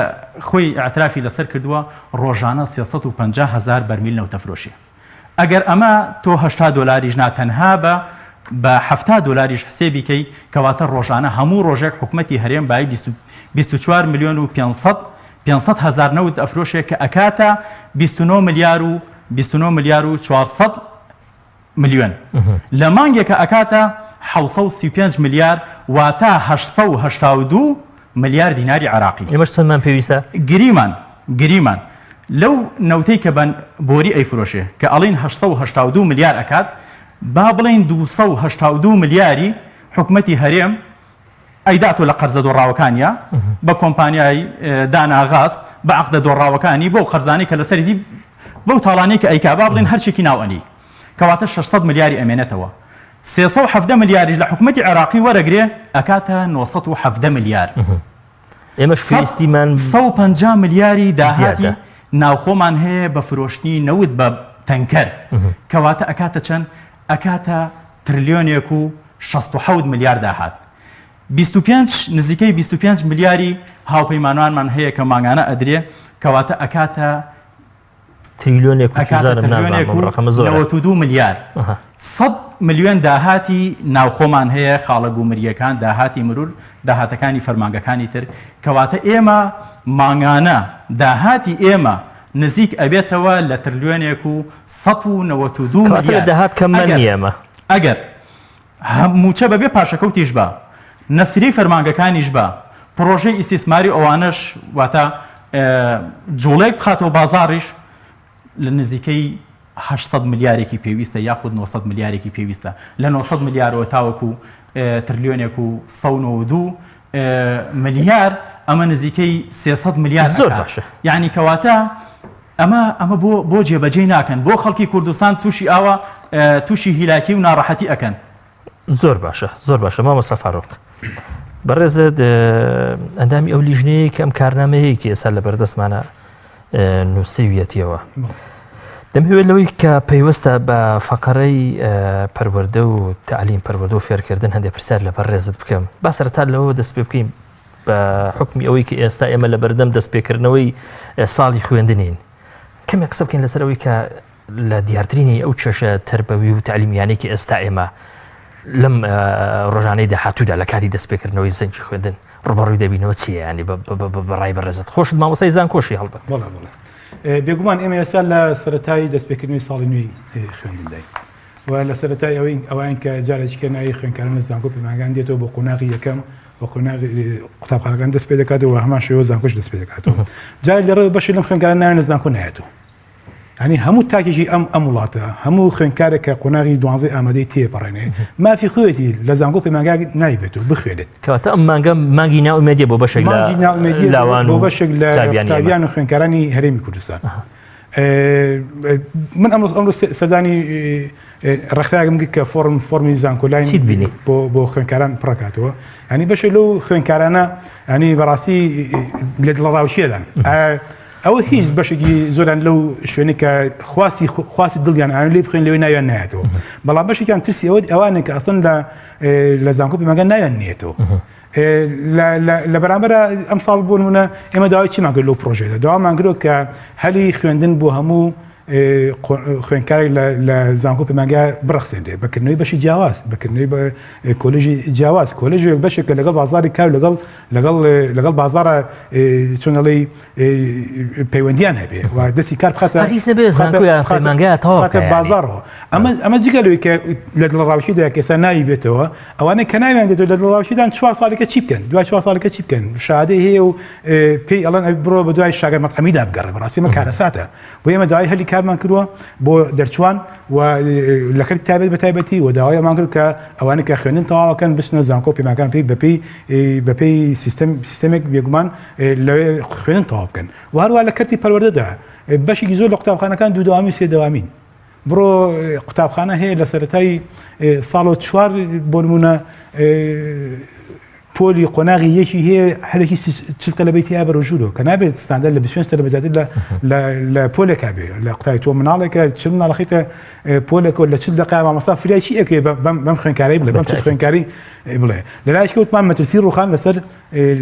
خۆی ئیعترافی لەسەر کردووە ڕۆژانە 350 هەزار بەرمیل نەوت ئەفرۆشێ ئەگەر ئەمە تۆ 80 دۆلاریش نا تەنها بە بە 70 دۆلاریش حسێبی کەی کەواتە ڕۆژانە هەموو ڕۆژێک حکومەتی هەرێم بای 24 ملیۆن و 500 500 هەزار نەوت ئەفرۆشێ کە ئەکاتە 29 ملیار و 29 ملیار و 400 ملیۆن لە مانگێکە ئەکاتە 735 ملیار واتە 882 ملیار دیناری عێراقی. ئێمەش چەندمان پێویستە؟ گریمان گریمان لەو نەوتەی کە بە بۆری ئەیفرۆشێ کە ئەڵێین 882 ملیار ئەکات با بڵێین 282 ملیاری حکومەتی هەرێم ئەیداتۆ لە قەرزە دۆڕاوەکانیا بە کۆمپانیای دانا غاز بە عەقدە دۆڕاوەکانی بەو قەرزانەی کە لەسەرێتی بەو تاڵانەی کە ئەیکا با بڵێن هەرچێکی ناو ئەنێی کەواتە 600 ملیاری ئەمێنێتەوە 317 ملیاریش لە حکومەتی عێراقی وەرەگرێ ئەکاتە 917 ملیار ئێمەش پێویستیمان 150 ملیاری داهاتی ناوخۆمان هەیە بە فرۆشتنی نەوت بە تەنکەر کەواتە ئەکاتە چەند ئەکاتە ترلیۆنێک و 67 ملیار داهات 25 نزیکەی 25 ملیاری هاوپەیمانانمان هەیە کە مانگانە ئەدرێ کەواتە ئەکاتە تریلیۆنێک و چزانم نازانم ئەم ڕەقەمە زۆرە. 92 ملیار 100 ملیۆن داهاتی ناوخۆمان هەیە خاڵە گومریەکان داهاتی مرور داهاتەکانی فەرمانگەکانی تر کەواتە ئێمە مانگانە داهاتی ئێمە. نزیک ئەبێتەوە لە ترلیۆنێک و 192 کەواتە لە ملیار. داهات کەممان ئەگەر نییە ئەمە. ئەگەر مووچە بەبێ پاشەکەوتیش با، نەسریەی فەرمانگەکانیش با، پڕۆژەی ئیستیسماری و ئەوانەش واتە جوڵەیەک بخاتەوە بازاڕیش لە نزیکەی 800 ملیارێکی پێویستە یاخود 900 ملیارێکی پێویستە لە 900 ملیارەوە تاوەکو ترلیۆنێک و 192 ملیار ئەمە نزیکەی 300 ملیار زۆر باشە یعنی کەواتە ئەمە ئەمە بۆ بۆ جێبەجێی ناکەن بۆ خەڵکی کوردستان تووشی ئاوا تووشی هیلاکی و ناڕەحەتی ئەکەن. زۆر باشە زۆر باشە مامۆستا فاروق بەڕێزت ئەندامی ئەو لیژنەیە کە ئەم کارنامەیە کە ئێستا لە بەردەستمانە نووسیویەتیەوە دەمهوێت لەوەی کە پەیوەستە بە فەقەرەی پەروەردە و تعلیم پەروەردە و فێرکردن هەندێک پرسیار لە بەڕێزت بکەم با سەرەتا لەوە دەست پێ بکەین بە حوکمی ئەوەی کە ئێستا ئێمە لە بەردەم دەستپێکردنەوەی ساڵی خوێندنین کەمێک قسە بکەین لەسەر ئەوەی کە لە دیارترینی ئەو کێشە تربەوی و تعلیمیانەی کە ئێستا ئێمە لەم ڕۆژانەی داهاتوودا لە کاتی دەستپێکردنەوەی زەنگی خوێندن ڕوبەڕووی دەبینەوە چیە ینی بەڕای بەڕێزت خۆشت مامۆسای زانکۆشی هەڵبەت بەڵێ بەڵێ بێگومان ئێمە ئێستا لە سەرەتای دەستپێکردنەوەی ساڵی نوێی خوێندنداین و لە سەرەتای ئەوەی ئەوان کە جارێکی کە ناوی خوێندکاران لە زانکۆ پەیمانگان دێتەوە بۆ قۆناغی یەکەم و قۆناغی قوتابخانەکان دەست پێ دەکاتەوە هەمان شێوە زانکۆش دەست پێ دەکاتەوە جار لە ڕێ بەشی لەم خوێندکاران ناویان لە زانکۆ نایەتەوە ینی هەموو تاکێکی ئەم ئەم وڵاتە هەموو خوێندکارێک کە قۆناغی دوانزەی ئامادەی تێپەڕێنێ مافی خۆیەتی لە زانکۆ پەیمانگا نایبێت و بخوێنێت کەواتە ئەم مانگە مانگی نائومێدیە بۆ بەشێک لە لاوان بۆ بەشێک لە قوتابیان و خوێندکارانی هەرێمی کوردستان. من ئەمڕۆ ئەمڕۆ سەردانی ڕێکخراوێکم کرد کە فۆرم فۆرمی زانکۆلاین چیت بینی؟ بۆ بۆ خوێندکاران پڕکاتەوە ینی بەشێک لەو خوێندکارانە ینی بەڕاستی لە دڵەڕاوکێدان ئەوە هیچ بەشێکی زۆران لەو شوێنی کە خواستی خواستی دڵیان ئاوێن لێ بخوێن لەوێ ناویان نایەتەوە بەڵام بەشێکیان ترسی ئەوە ئەوانە کە ئەسڵەن لە لە زانکۆ پەیمانگا ناویان نیەتەوە لە بەرامبەرە ئەمساڵ بۆ نمونە ئێمە داوای چیمان کرد لەو پرۆژەیەدا داوامان کرد کە هەلی خوێندن بۆ هەموو خوێندکارێک لە زانکۆ پەیمانگا بڕەخسێنرێ بەکردنەوەی بەشی جیاواز بەکردنەوەی بە کۆلێژی جیاواز کۆلێژێک بەشێک کە لەگەڵ بازاری کار لەگەڵ لەگەڵ لەگەڵ بازارە چۆنەڵی پەیوەندیان هەبێ و دەستی کار بخاتە هەرگیز نەبێ زانکۆیان پەیمانگا تەواو بخاتە بازاڕەوە ئەمە ئەمە جگە لەوەی کە لە دڵەڕاوکێدا کە ئێستا ناوی بێتەوە ئەوانەی کە ناویان دێتەوە لە دڵەڕاوکێدان چوار ساڵێکە چی بکەن دوای چوار ساڵێکە چی بکەن شادەی هەیە و پێی ئەڵێن ئەبێ بڕۆ بە دوای شاگەر مەتعەمیدا بگەڕێ بەڕاستی ئەمە کارەساتە بۆ ئێمە داوای هەلی کارمان کردووە بۆ دەرچوان و لە کەرتی تایبەت بە تایبەتی و داوای ئەمان کرد کە ئەوانەی کە خوێندن تەواوەکەن بچنە زانکۆ پەیمانگان پێی بەپێی بەپێی سیستەم سیستەمێک بێگومان لەوێ خوێندن تەواو بکەن و هەروە لە کەرتی پەروەردەدا بەشێکی زۆر لە قوتابخانەکان دوو دەوامی و سێ دەوامین بڕۆ قوتابخانە هەیە لە سەرەتای ساڵۆ چوار بۆ نمونە پۆلی قۆناغی یەکی هەیە هەرێکی چل تەلەبەی تیا بەرەو ژوورەوە کە نابێت ستاندەر لە 25 تەلەبە زیاتر لە لە پۆلێکا بێ لە قوتابی تۆ مناڵێکە چل مناڵەخیتە پۆلێکەوە لە چل دقا مامۆستا فریای چی ئەکەوێ بەم خوێندکارەی بڵێ بەم چل خوێندکاری بڵێ لە لایەکی وتمان مەترسی ڕوخان لەسەر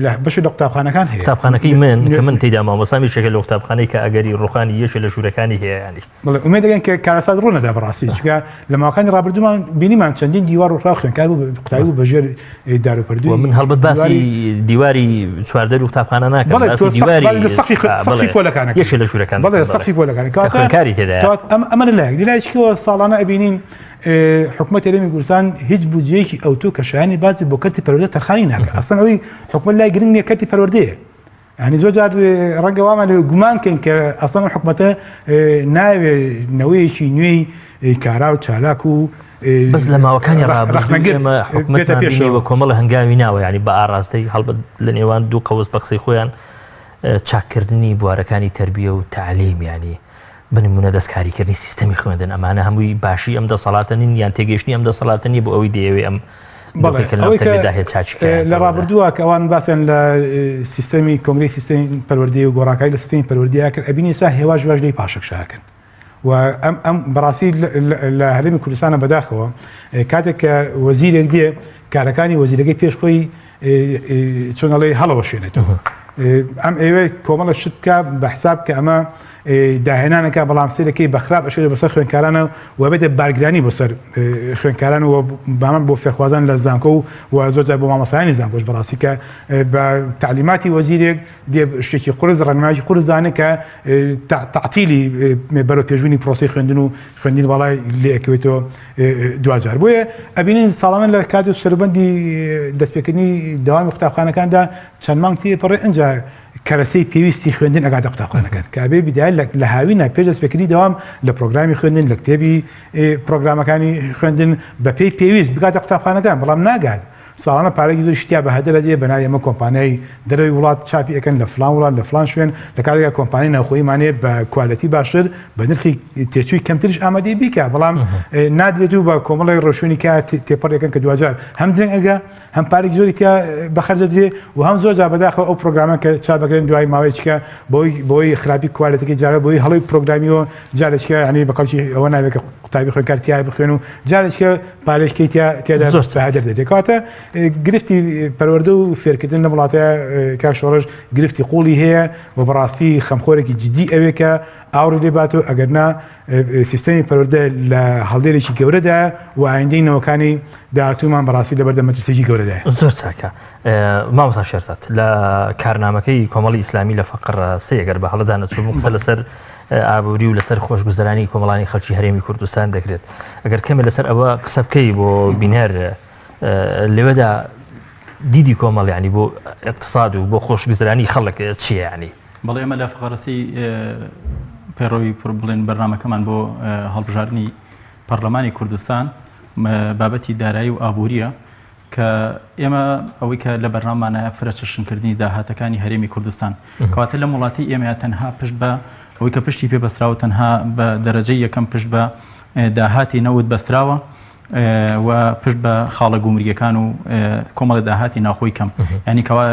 لە بەشێک لە قوتابخانەکان هەیە. قوتابخانەکەی من کە من تێیدا مامۆستام یەکێکە لە قوتابخانەی کە ئەگەری ڕوخانی یەکێ لە ژوورەکانی هەیە یانی. بەڵێ ئومێد دەکەین کە کارەسات ڕوو نەدا بەڕاستی چونکە لە ماوەکانی ڕابردوومان بینیمان چەندین دیوار ڕووخرا و خوێندکار بوو قوتابی بوو بەژێر داروپەردووی و من هەڵبەت باسی دیواری چواردەر و قوتابخانە ناکەم بەڵێ باسی دیواری سەقفی سەقفی پۆلەکانە یەکێ لە ژوورەکان بەڵێ سەقفی پۆلەکان کە خوێندکاری تێدایە ئەمە لە لایەک لە لایەکیەوە ساڵانە ئەبینین حکومەتی هەرێمی کوردستان هیچ بودجەیەکی ئەوتۆ کە شایانی باسی بۆ کەرتی پەروەردە تەرخانی ناکە ئەسڵەن ئەوەی حکومەت لای گرنگ نییە کەرتی پەروەردەیە یعنی زۆر جار ڕەنگە وامان لێ گومان کەین کە ئەسڵەن ئەم حکومەتە ناوێ نەوەیەکی نوێی کارا و چالاک و بەس لە ماوەکانی ڕابردوو ئێمە حکومەتمان بینیوە کۆمەڵە هەنگاوی ناوە یعنی بە ئاراستەی هەڵبەت لە نێوان دوو قەوس بە قسەی خۆیان چاککردنی بوارەکانی تربیە و تعلیم یعنی بە نموونە دەستکاریکردنی سیستەمی خوێندن ئەمانە هەمووی باشی ئەم دەسەڵاتە نین یان تێگەیشتنی ئەم دەسەڵاتە نیە بۆ ئەوەی دەیەوێ ئەم لە ڕابردووە کە ئەوان باسیان لە سیستەمی کۆنگرەی سیستەمی پەروەردەی و گۆڕانکاری لە سیستەمی پەروەردەیا کرد ئەبینی ئێستا هێواش هێواش لێی پاشەکشەکەن و ئەم ئەم بەڕاستی لە هەرێمی کوردستانە بەداخەوە کاتێک کە وەزیرێک دێ کارەکانی وەزیرەکەی پێش خۆی چۆن ئەڵێ هەڵەوەشێنێتەوە ئەم ئەوێ کۆمەڵە شت بکە بە حساب کە ئەمە داهێنانەکە بەڵام سەیرەکەی بە خراپ ئەشێت بەسەر خوێندکارانە و بێتە بارگرانی بۆ سەر خوێندکاران و بامان بۆ فێرخوازان لە زانکۆ و و زۆر جار بۆ مامۆستایانی زانکۆش بەڕاستی کە بە تەعلیماتی وەزیرێک دێ شتێکی قورس ڕێنمایەکی قورس دانێ کە تەعتیلی بەرەو پێشبینی پرۆسەی خوێندن و خوێندنی باڵای لێ ئەکەوێتەوە دواجار بۆیە ئەبینین ساڵانە لە کات و سەربەندی دەستپێکردنی دەوامی قوتابخانەکاندا چەند مانگ تێپەڕێ ئەنجا کەرەسەی پێویستی خوێندن ئەگاتە قوتابخانەکان کە ئەبێ بدایە لە هاوینە پێش دەستپێکردنی دەوام لە پرۆگرامی خوێندن لە کتێبی پرۆگرامەکانی خوێندن بە پێی پێویست بگاتە قوتابخانەکان بەڵام ناگات ساڵانە پارێکی زۆر شتیا بە هەدەرە دێ بە ناوی ئەمە کۆمپانیای دەرەوەی وڵات چاپی ئەکەن لە فلان وڵات لە فلان شوێن لە کاتێکا کۆمپانیای ناوخۆییمانێ بە quality باشتر بە نرخی تێچووی کەمتریش ئامادەی بیکا بەڵام نادرێت و بە کۆمەڵێک ڕێوشوێنی کە تێپەڕێکن کە دواجار هەم درەنگ ئەگا هەم پارێکی زۆری تیا بەخەرج دەدرێ و هەم زۆر جار بەداخەوە ئەو پرۆگرامە کە چاپ دەکرێن دوای ماوەیەکە بۆی بۆی خراپی quality ەکەی جارە بۆی هەڵەی پرۆگرامیەوە جارێکە یعنی بە کەڵکی ئەوە نابێت کە قوتابی خوێندکار تیا بخوێن و جارێکە پارێکەی تیا تێدا زۆر بەهەدەر دەدرێت کەواتە گرفتی پەروەردە و فێرکردن لە وڵاتە کاک شۆڕش گرفتی قوڵی هەیە و بەڕاستی خەمخۆرێکی جدی ئەوێ کە ئاوڕی لێ بات و ئەگەر نا سیستەمی پەروەردە لە هەڵدێرێکی گەورەدایە و ئایندەی نەوەکانی داهاتوومان بەڕاستی لەبەردەم مەترسییەکی گەورەدایە. زۆر چاکە مامۆستا شێرزاد لە کارنامەکەی کۆمەڵی ئیسلامی لە فەقڕە سێ گەر بە هەڵەدا نەچووم قسە لەسەر ئابووری و لەسەر خۆشگوزەرانی کۆمەڵانی خەڵکی هەرێمی کوردستان دەکرێت ئەگەر کەمێ لەسەر ئەوە قسە بکەی بۆ بینەر لەوێدا دیدی کۆمەڵ ینی بۆ اقتصاد و بۆ خۆشگوزەرانی خەڵک چییە ینی؟ بەڵێ ئێمە لە فەقەرەسی پەیڕەوی پڕ بڵێن بەرنامەکەمان بۆ هەڵبژاردنی پەرلەمانی کوردستان بابەتی دارایی و ئابووریە کە ئێمە ئەوەی کە لە بەرنامانە فرە چەشنکردنی داهاتەکانی هەرێمی کوردستان کەواتە لەم وڵاتی ئێمە تەنها پشت بە ئەوەی کە پشتی پێ بەستراوە تەنها بە دەرەجەی یەکەم پشت بە داهاتی نەوت بەستراوە و پشت بە خاڵە گومرگیەکان و کۆمەڵی داهاتی ناوخۆی کەم ینی کەوا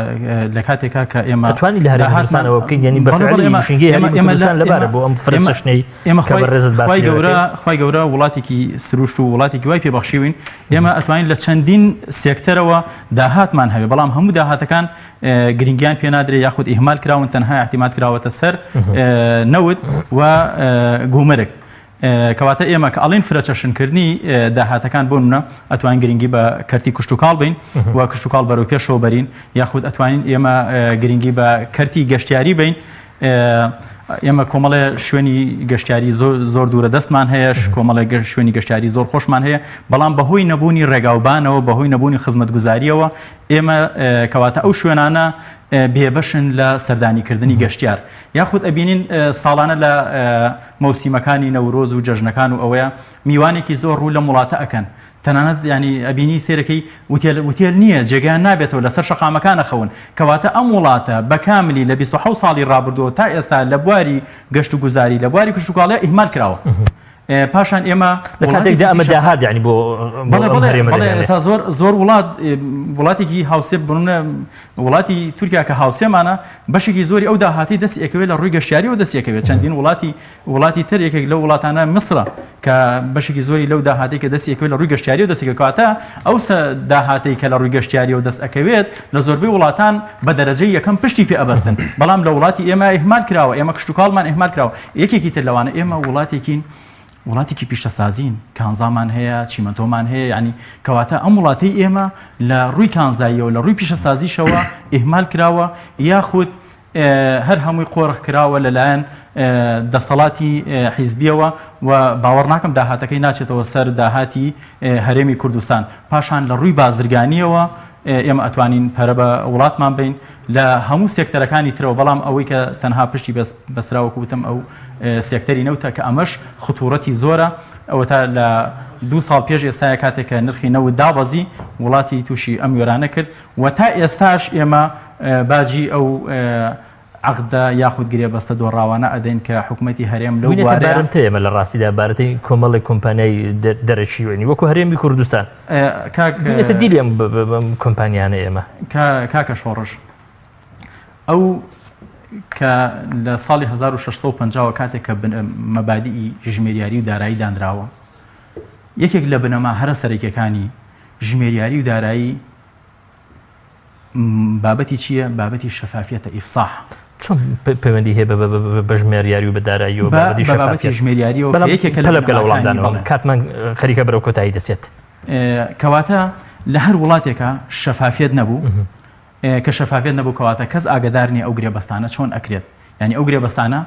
لە کاتێکا کە ئێمە توانی لە هەرێمانەوە بکەین ینی بە ئێمە لەبارە بۆ ئەم فرەچەشنەی ئێمە خی گەورە خی گەورە وڵاتێکی سروشت و وڵاتێکی وای پێبەخشیوین ئێمە ئەتوانین لە چەندین سێکتەرەوە داهاتمان هەبێ بەڵام هەموو داهاتەکان گرنگیان پێ نادرێت یاخود ئیهمال کراون تەنها اعتماد کراوەتە سەر نەوت و گومرگ کەواتە ئێمە کە ئەڵێین فرەچەشنکردنی داهاتەکان بۆ نمونە ئەتوانین گرنگی بە کەرتی کشتوکاڵ بین و کشتوکاڵ بەرەو پێشەوە بەرین یاخود ئەتوانین ئێمە گرنگی بە کەرتی گەشتیاری بین ئێمە کۆمەڵێ شوێنی گەشتیاری زۆر دوورە دەستمان هەیە کۆمەڵێک شوێنی گەشتیاری زۆر خۆشمان هەیە بەڵام بەهۆی نەبوونی ڕێگاوبانەوە بەهۆی نەبوونی خزمەتگوزاریەوە ئێمە کەواتە ئەو شوێنانە بێبەشن لە سەردانیکردنی گەشتیار یاخود ئەبینین ساڵانە لە مەوسیمەکانی نەورۆز و جەژنەکان و ئەوەیە میوانێکی زۆر ڕوو لەم وڵاتە ئەکەن تەنانەت ینی ئەبینی سێرەکەی وتێل وتێل نییە جێگەیان نابێتەوە لەسەر شەقامەکان ئەخەون کەواتە ئەم وڵاتە بە کاملی لە 27 ساڵی ڕابردووە تا ئێستا لە بواری گەشت و گوزاری لە بواری کشتوکاڵی ئیهمال کراوە پاشان ئێمە لە کاتێکدا ئەمە داهات یعنی بۆ ئێستا زۆر زۆر وڵات وڵاتێکی هاوسێ بنە وڵاتی تورکیا کە هاوسێمانە بەشێکی زۆری ئەو داهاتی دەست ئەکەوێت لە ڕووی گەشتیاریەوە دەست ئەکەوێت چەندین وڵاتی وڵاتی تر یەکێک لەو وڵاتانە میسرە کە بەشێکی زۆری لەو داهاتی کە دەست ئەکەوێت لە ڕووی گەشتیاریەوە دەست ئەکەوێت کەواتە ئەو داهاتەی کە لە ڕووی گەشتیاریەوە دەست ئەکەوێت لە زۆربەی وڵاتان بە دەرەجەی یەکەم پشتی پێ ئەبەستن بەڵام لە وڵاتی ئێمە ئیهمال کراوە ئێمە کشتوکاڵمان ئیهمال کراوە یەکێکی تر لەوانە ئێمە وڵاتێکین وڵاتێکی پیشەسازین کانزامان هەیە چیمەنتۆمان هەیە ینی کەواتە ئەم وڵاتی ئێمە لە ڕووی کانزاییەوە لە ڕووی پیشەسازیشەوە ئیهمال کراوە یاخود هەر هەمووی قۆرخ کراوە لەلایەن دەسەڵاتی حیزبیەوە و باوەڕ ناکەم داهاتەکەی ناچێتەوە سەر داهاتی هەرێمی کوردستان پاشان لە ڕووی بازرگانیەوە ئێمە ئەتوانین پەرە بە وڵاتمان بین لە هەموو سێکتەرەکانی ترەوە بەڵام ئەوەی کە تەنها پشتی بەستراوە وەکو وتم ئەو سێکتەری نەوتە کە ئەمەش خطورەتی زۆرە ئەوەتا لە دوو ساڵ پێش ئێستاە کاتێک کە نرخی نەوت دابەزی وڵاتی تووشی ئەم وێرانە کرد و تا ئێستاش ئێمە باجی ئەو عەقدە یاخود گرێبەستە دۆڕاوانە ئەدەین کە حکومەتی هەرێم لەو بوارەیە. بارمتەیە ئێمە لە ڕاستیدا بارەتەی کۆمەڵێک کۆمپانیای دەرەکی وێنی وەکو هەرێمی کوردستان کاک بوونەتە دیلی ئەم کۆمپانیانە ئێمە. کاکە شۆڕش ئەو کە لە ساڵی 1650 کاتێک کە مەبادیئی ژمێریاری و دارایی دانراوە یەکێک لە بنەما هەرە سەرەکیەکانی ژمێریاری و دارایی. بابەتی چییە؟ بابەتی شەفافیەتە ئیفساح. چۆن پەیوەندی هەیە بە ژمێریاری و بە دارایی و بابەتی بە بابەتی ژمێریاریەوە بەڵام یەکێکە لە بکە لە وەڵامدانەوە کاتمان خەریکە بەرەو کۆتایی دەچێت. کەواتە لە هەر وڵاتێکا شەفافیەت نەبوو کە شەفافیەت نەبوو کەواتە کەس ئاگدار نییە ئەو گرێبەستانە چۆن ئەکرێت یعنی ئەو گرێبەستانە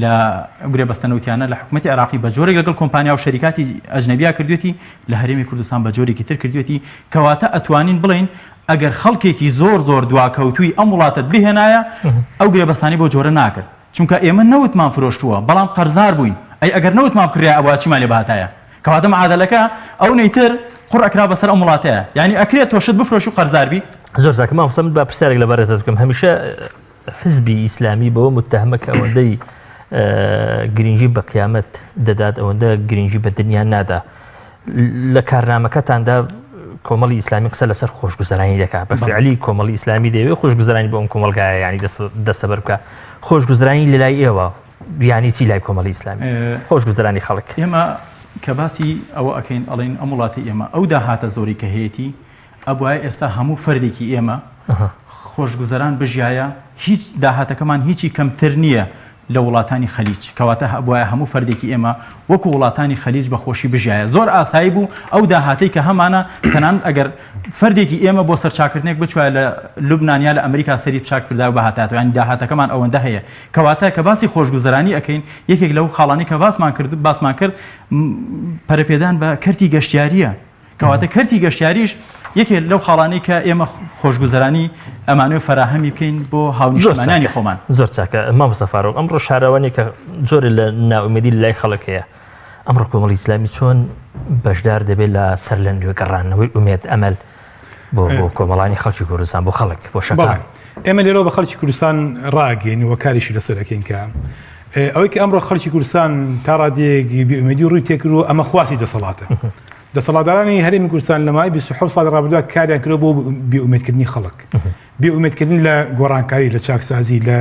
لە ئەو گرێبەستە نەوتیانە لە حکوومەتی عێراقی بە جۆرێک لەگەڵ کۆمپانیا و شەریکاتی ئەجنەبیا کردوێتی لە هەرێمی کوردستان بە جۆرێکی تر کردوێتی کەواتە ئەتوانین بڵێین ئەگەر خەڵکێکی زۆر زۆر دواکەوتووی ئەم وڵاتەت بهێنایە ئەو گرێبەستانی بۆ جۆرە ناکرد چونکە ئێمە نەوتمان فرۆشتووە بەڵام قەرزار بووین ئەی ئەگەر نەوتمان بکڕیایە ئەبوایە چیمان لێ بهاتایە کەواتە معادەلەکە ئەو نەیتر قوڕ ئەکرا بەسەر ئەم وڵاتەیە یانی ئەکرێت تۆ شت بفرۆشی و قەرزار بی. زۆر چاکە مامۆستا من با پرسیارێک لە بەڕێزت بکەم هەمیشە حزبی ئیسلامی بەوە متهمە کە ئەوەندەی گرنگی بە قیامەت دەدات ئەوەندە گرنگی بە دنیا نادا لە کارنامەکەتاندا کۆمەڵی ئیسلامی قسە لەسەر خۆشگوزەرانی دەکات بە فعلی کۆمەڵی ئیسلامی دەیەوێت خۆشگوزەرانی بۆ ئەم کۆمەڵگایە ینی دەستەبەر بکە خۆشگوزرانی لە لای ئێوە بیانی چی لای کۆمەڵی ئیسلامی خۆشگوزرانی خەڵک ئێمە کە باسی ئەوە ئەەکەین ئەڵین ئەم وڵاتی ئێمە ئەو داهاتە زۆری کە هەیەی ئەبوایە ئێستا هەموو فەردێکی ئێمە خۆشگوزەران بژیایە، هیچ داهاتەکەمان هیچی کەمتر نییە لە وڵاتانی خەلیج، کەواتە ئەبوایە هەموو فەردێکی ئێمە وەکو وڵاتانی خەلیج بە خۆشی بژیایە، زۆر ئاسایی بوو ئەو داهاتەی کە هەمانە تەنانەت ئەگەر فەردێکی ئێمە بۆ سەرچاکردنێک بچوایە لە لوبنان یا لە ئەمریکا سەری بچاک کردایە و بهاتایەتەوە، یانی داهاتەکەمان ئەوەندە هەیە، کەواتە کە باسی خۆشگوزەرانی ئەکەین یەکێک لەو خاڵانەی کە باسمان کرد باسمان کرد پەرەپێدان بە کەرتی گەشتیارییە. کەواتە کەرتی گەشتیاریش یەکێ لەو خاڵانەی کە ئێمە خۆشگوزەرانی ئەمانەوێ فەراهەمی بکەین بۆ هاونیشتمانیانی خۆمان. زۆر چاکە مامۆستا فاروق، ئەمڕۆ شارەوانی کە جۆرێ لە نائومێدی لە لای خەڵک هەیە، ئەمڕۆ کۆمەڵی ئیسلامی چۆن بەشدار دەبێت لە سەرلەنوێ گەڕاندنەوەی ئومێد ئەمەل بۆ بۆ کۆمەڵانی خەڵکی کوردستان بۆ خەڵک بۆ شەقام؟ ئێمە لێرەوە بە خەڵکی کوردستان ڕاگەین و کاریشی لەسەر ئەکەین کە ئەوەی کە ئەمڕۆ خەڵکی کوردستان تا ڕادەیەک بێئومێدی ڕووی تێکردووە ئەمە خواستی دەسەڵاتە. دەسەڵاتدارانی هەرێمی کوردستان لە ماوەی 27 ساڵی ڕابردووە کاریان کردووە بۆ بێئومێدکردنی خەڵک بێئومێدکردن لە گۆڕانکاری لە چاکسازی لە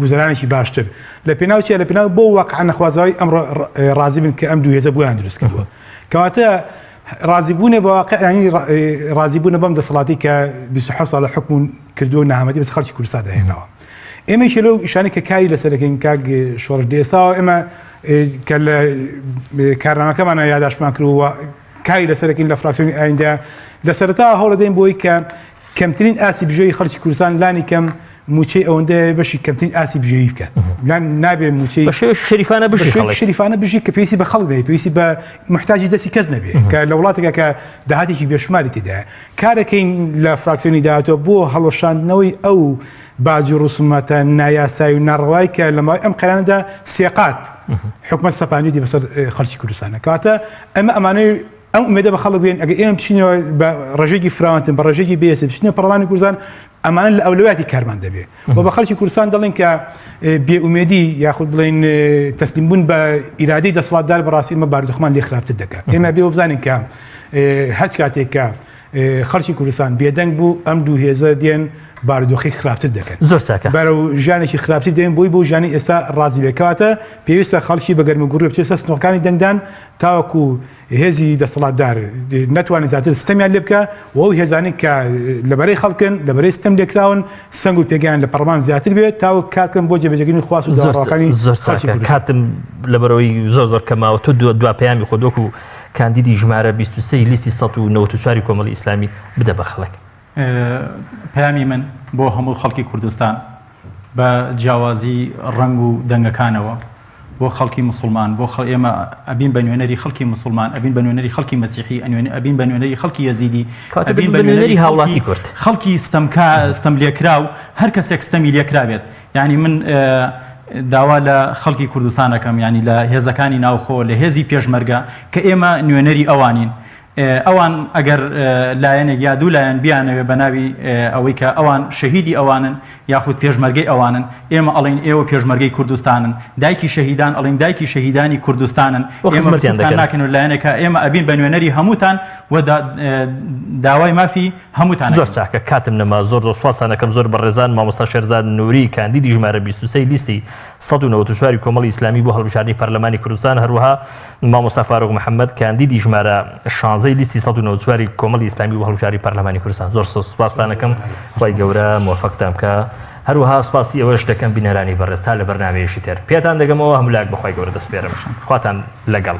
گوزەرانێکی باشتر لە پێناو چیە لە پێناو بۆ واقع نەخوازاوی ئەمڕۆ ڕازی بن کە ئەم دوو هێزە بۆیان دروست کردووە کەواتە ڕازیبوونە بە واقع ینی ڕازیبوونە بەم دەسەڵاتی کە 27 ساڵە حکم کردووە و نەهامەتی بەس خەڵکی کوردستان دەهێنەوە ئێمەیش لەو ئیشانەی کە کاری لەسەر دەکەین کاک شۆڕش لە ئێستاوە ئێمە کە لە کارنامەکەمانە یاداشتمان کردووە کاری لەسەرەکەین لە فراکسیۆنی ئایندە لە سەرەتا هەوڵەدەین بۆی کە کەمترین ئاستی بژێوی خەڵکی کوردستان لانی کەم موچەی ئەوەندە بەشی کەمترین ئاستی بژێوی بکات لان نابێ موچەی بە شێوەیەکی شەریفانە بژی خەڵک شەریفانە بژی کە پێویستی بە خەڵک نەبێ پێویستی بە محتاجی دەستی کەس نەبێ کە لە وڵاتێکە کە داهاتێکی بێشوماری تێدایە کارەکەین لە فراکسیۆنی داهاتوە بۆ هەڵوەشاندنەوەی ئەو باج و ڕسوماتە نایاسایی و ناڕەوای کە لە ماوەی ئەم قەیرانەدا سێقات حکومەت سەپاندویەتی بەسەر خەڵکی کوردستانە کەواتە ئەمە ئەمانەی ئەم ئومێدە بە خەڵک بێن ئەگەر ئێمە بچینەوە بە ڕێژەیەکی فراوانتر بە ڕێژەیەکی بەهێزتر بچینە پەرلەمانی کوردستان ئەمانە لە ئەولەویاتی کارمان دەبێ و بە خەڵکی کوردستان دەڵێن کە بێئومێدی یاخود بڵێن تەسلیم بوون بە ئیرادەی دەسەڵاتدار بەڕاستی ئمە بارودۆخمان لێ خراپتر دەکات ئێمە بێ بزانین کە هەچ کاتێک کە خەڵکی کوردستان بێدەنگ بوو ئەم دوو هێزە دێن بارودۆخی خراپتر دەکەن زۆر چاکە بەرەو ژیانێکی خراپتر دێن بۆی بۆ ژیانی ئێستا ڕازی بێ کەواتە پێویستە خەڵکی بە گەرم و گوڕی بچێت سەر سنوورەکانی دەنگدان تاوەکو هێزی دەسەڵاتدار نەتوانێت زیاتر ستەمیان لێ بکە و ئەو هێزانەی کە لە بەرەی خەڵکن لە بەرەی ستەم لێکراون سەنگ و پێگەیان لە پەڕلەمان زیاتر بێت تاوەکو کار بکەن بۆ جێبەجێکردنی خواست و داواکانی زۆر چاکە کاتم لەبەرەوەی زۆر زۆر کەماوە تۆ دوا پەیامی خۆت وەکو کاندیدی ژمارە 23 لیستی 194 کۆمەڵی ئیسلامی بدە بە خەڵک. پەیامی من بۆ هەموو خەڵکی کوردستان بە جیاوازی ڕەنگ و دەنگەکانەوە بۆ خەڵکی موسڵمان بۆ خەڵ ئێمە ئەبین بە نوێنەری خەڵکی موسڵمان ئەبین بە نوێنەری خەڵکی مەسیحی ئەنوێن ئەبین بە نوێنەری خەڵکی یەزیدی کاتە ئەبین بە نوێنەری هاوڵاتی کورد خەڵکی ستەمکا ستەم لێکراو هەر کەسێک ستەمی لێکرابێت یعنی من داوا لە خەڵکی کوردستان ئەکەم یعنی لە هێزەکانی ناوخۆ لە هێزی پێشمەرگە کە ئێمە نوێنەری ئەوانین ئەوان ئەگەر لایەنێک یا دوو لایەن بیانەوێ بە ناوی ئەوەی کە ئەوان شەهیدی ئەوانن یاخود پێشمەرگەی ئەوانن، ئێمە ئەڵێین ئێوە پێشمەرگەی کوردستانن، دایکی شەهیدان ئەڵێین دایکی شەهیدانی کوردستانن، و ئێمە خزمەتیان بچووکتان دەکەن. ناکەین و لایەنێکە ئێمە ئەبین بە نوێنەری هەمووتان و داوای مافی هەمووتان زۆر ئەکەین. چاکە کاتم نەما زۆر زۆر سوپاستان ئەکەم زۆر بەڕێزان مامۆستا شێرزاد نوری کاندیدی ژمارە 23 لیستی 194 کۆمەڵی ئیسلامی بۆ هەڵبژاردنی پەرلەمانی کوردستان هەروەها مامۆستا فاروق محەمەد کاندیدی ژمارە 16. پانزەی لیستی 194 ی کۆمەڵی ئیسلامی بۆ هەڵبژاری پەرلەمانی کوردستان. زۆر سوپاستان ئەکەم، خوای گەورە مۆفەقتان بکا. هەروەها سوپاسی ئەوەش دەکەم بینەرانی بەڕێز تا لە بەرنامەیەکی تر پێتان دەگەمەوە هەموو لایەک بە خوای گەورە دەسپێرم. خواتان لەگەڵ.